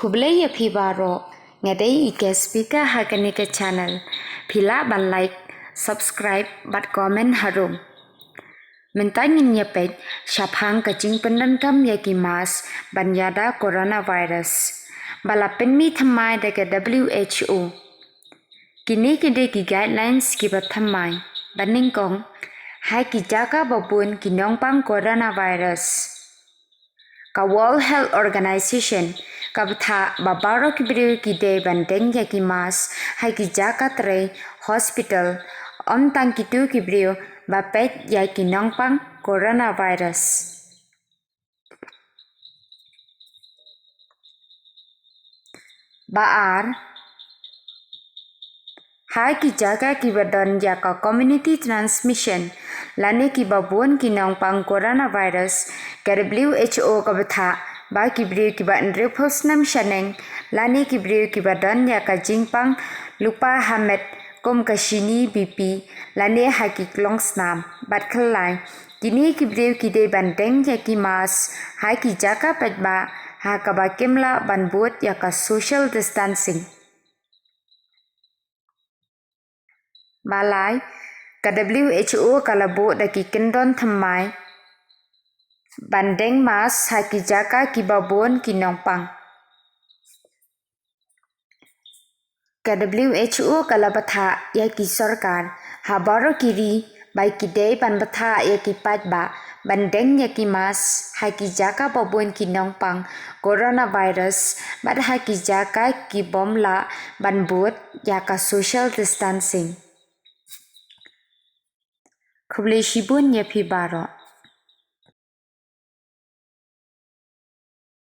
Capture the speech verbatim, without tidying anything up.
Khublei ïa phi baroh, nga dei i guest speaker ha kane ka channel. Phi lah ban like, subscribe bad comment harum. Mynta ngin ïa peit shaphang ka jingpyndonkam ïa ki mask ban ïada coronavirus ba la pynmih thymmai da ka W H O. Kine ki dei ki guidelines kiba thymmai ba nyngkong ha ki jaka ba bun ki nongpang coronavirus. Ka World Health Organization ka bthah ba baroh ki briew ki dei ban deng ïa ki mask ha ki jaka trei, hospital, ym tang kito ki briew ba peit ïa ki nongpang coronavirus. Ba ar, ha ki jaka kiba don ïa ka community transmission lane kiba bun ki nongpang coronavirus, ka W H O ka bthah ba ki briew kiba hynriewphew snem shaneng lane ki briew kiba don ïa ka jingpang lypa ha met kum ka shini, B P lane ha ki klong snam bad khyllai, kine ki briew ki dei ban deng ïa ki mask ha ki jaka paidbah ha kaba kim lah ban bud ïa ka social distancing. Ba lai, ka W H O ka la buh da ki kyndon thymmai ban deng mask ha ki jaka kiba bun ki nongpang. Ka W H O ka la bthah ïa ki sorkar ha baroh ki ri ba ki dei ban bthah ïa ki paidbah ban deng ïa ki mask ha ki jaka ba bun ki nongpang coronavirus bad ha ki jaka ki bym lah ban bud ïa ka social distancing. Khublei shibun ïa phi baroh.